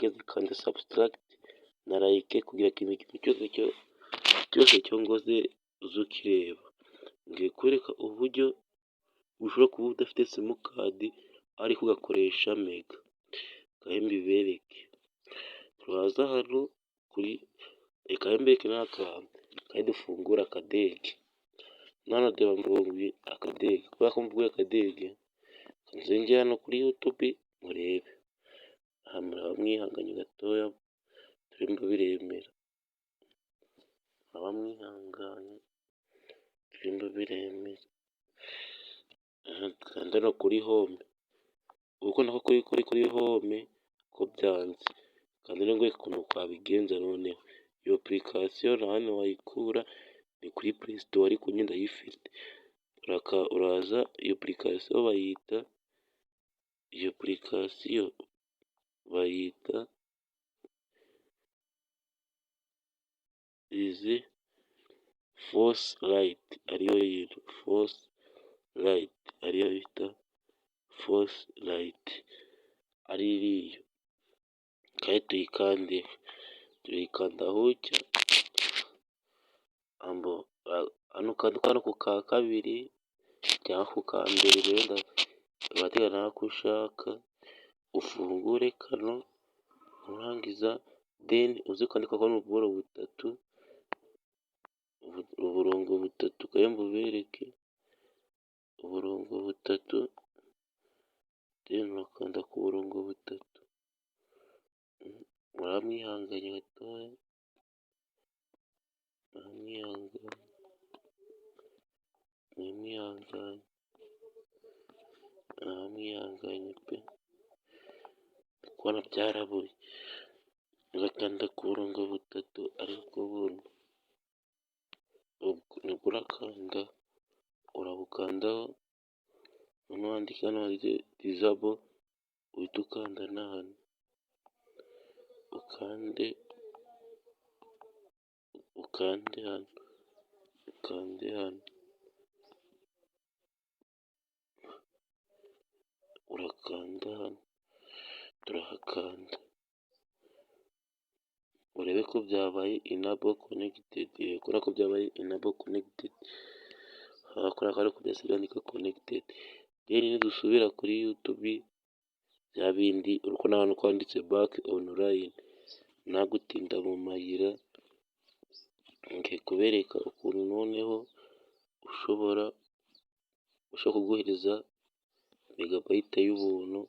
Gerageza ukande subscribe na like kugira ikintu cyose cyose cyo ngoze uze ukireba. Ngiye kwereka uburyo ushobora kuba udafite simukadi ariko ugakoresha mega. Reka mbibereke. Turaza hano kuri, reka mbereke n'akantu, kandi dufungure akadege. None reba, mfunguye akadege. Kubera ko mfunguye akadege, nze njye hano kuri YouTube murebe. Aha muraba mwihanganye gatoya, turebe nimba biremera. Muraba mwihanganye turebe nimba biremera. Dukande hano kuri home, kuko nako kuri home ko byanze. Reka nze nkwereke ukuntu twabigenza noneho. Iyo application nta handi wayikura, ni kuri Play Store, ariko njye ndayifite. Uraza, iyo application bayita izi Force Lite, ariyo yitwa Force Lite, ariyo bita Force Lite, ari iriya. Kandi tuyikandeho, turayikandaho gutya, hano ukande hano ku ka kabiri cyangwa ku ka mbere, wenda biraterwa n'ako ushaka, ufungure kano, nurangiza then uze ukande kuri buno buboro butatu, uburongo butatu, reka mbubereke, uburongo butatu, then urakanda ku burongo butatu. Muraba mwihanganye gatoya, muraba mwihanganye, mube mwihanganye, muraba mwihanganye pe! Ndi kubona byarabuye. Ugakanda ku burongo butatu aribwo buno, nibwo urakanda, urabukandaho, noneho wandike hano handitse disable, uhite ukanda na hano, ukande, ukande hano, ukande hano, urakanda hano, turahakanda, urebe ko byabaye enable connected, kubera ko byabaye enable connected, kubera ko ariko byahise byandika connected. Then nidusubira kuri YouTube, bya bindi uri kubona hano ko handitse back online. Nta gutinda mu mayira, ngiye kubereka ukuntu noneho ushobora kuguhereza megabyte y'ubuntu.